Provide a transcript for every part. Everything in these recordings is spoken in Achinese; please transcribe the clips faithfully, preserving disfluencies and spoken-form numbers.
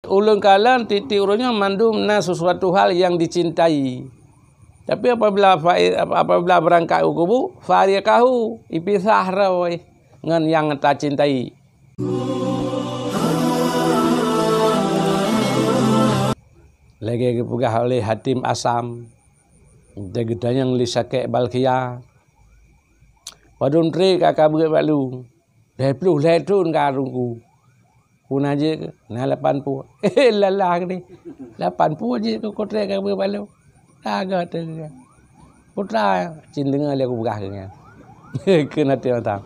Ulôn kalon tieb-tieb ureuëng nyoe mandum na sesuatu hal nyang jicintai. Tapi apabila fa-, apabila beurangkat u kubu, fariqahu, ipisah droe ngon nyang tacintai. Lagée geupeugah oleh Hatim Asam, geutanyong lé Syakek Balkhia, padum treb ka kabeuet bak lôn? Lhée ploh lhée thon ka Teungku. Peue na jeuet keuh? Na lapan ploh. Eh, lalah geude. Lapan ploh jeuet keuh kontrak kabeuet bak lôn. Lagée teuh. Putra, cit deungoe lé kupeugah keu nyan. Keu na teuh mata.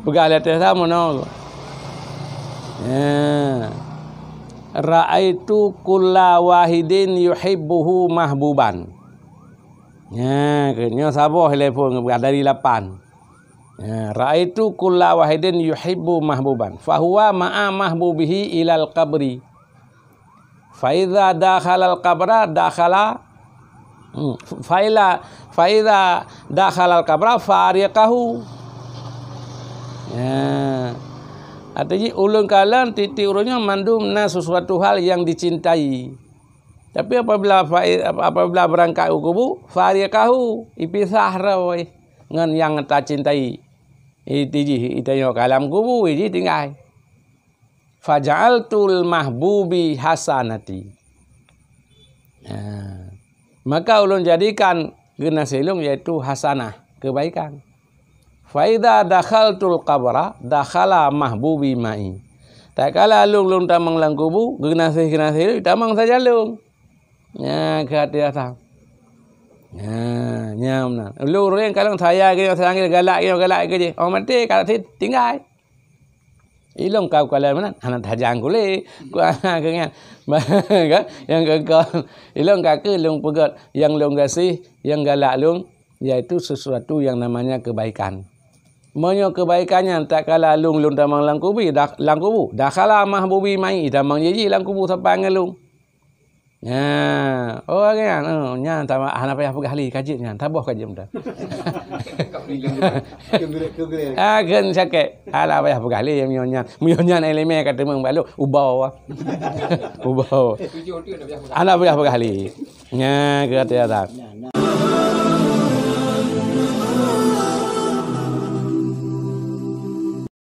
Peugah lé teuh sama no. Ya. Ra'aitu kulla wahidin yuhibbuhu mahbuban. Ya, keu nyoe saboh lé phon geupeugah dari lapan. Ya, ra'aitu kulla wahidin yuhibbu mahbuban, fahuwa ma'a mahbubihi ilal qabri. Fa idza dakhalal qabra dakhala, hmm, fa ila, fa idza dakhalal qabra fariqahu. Ya. Artinya ulôn kalon tieb-tieb ureuëng nyoe mandum na sesuatu hal nyang jicintai. Tapi apabila fa-, apabila beurangkat u kubu, fariqahu, ipisah droe ngon nyang tacintai. Iti jih, itanyoe ka lam kubu, iji tinggai. Faja'altul mahbubi hasanati. Nah, maka ulôn jadikan geunaséh lôn, yaitu hasanah, kebaikan. Fa idza dakhaltul qabra, dakhala mahbubi ma'i. Tatkala lôn, lôn tamong lam kubu, geunaséh-geunaséh lôn tamong sajan lôn. Nyan keuh até ata. Nyan, nyan meunan. Lôn ureuëng kalon saya geuh, saya geuh galak, geuh galak geuh jih. Oh, maté, kalau sit, tinggai. Ilong ka kalon meunan, hana tajang kulé. Ku ana keu nyan. Kan? Nyang keu kon. Ilong ka keu lôn peugét, nyang lôn gaséh, nyang galak lôn, yaitu sesuatu yang namanya kebaikan. Meunyoe kebaikan nyan tatkala lôn, lôn tamong lam kubu, dak-, lam kubu, dakhala mahbubi ma'i, tamong jih lam kubu saban ngon lôn. Nyan, oh, lagée nyan, oh, nyan sama hana payah peugah lé ka jeuet nyan, saboh ka jeuet meunan. Ah, kheun sakét. Hana payah peugah lé meunyoe nyan. Meunyoe nyan iéleumé ka teumeung bak lôn, ubau. Ubau. Hana payah peugah lé. Nyan keu até ata.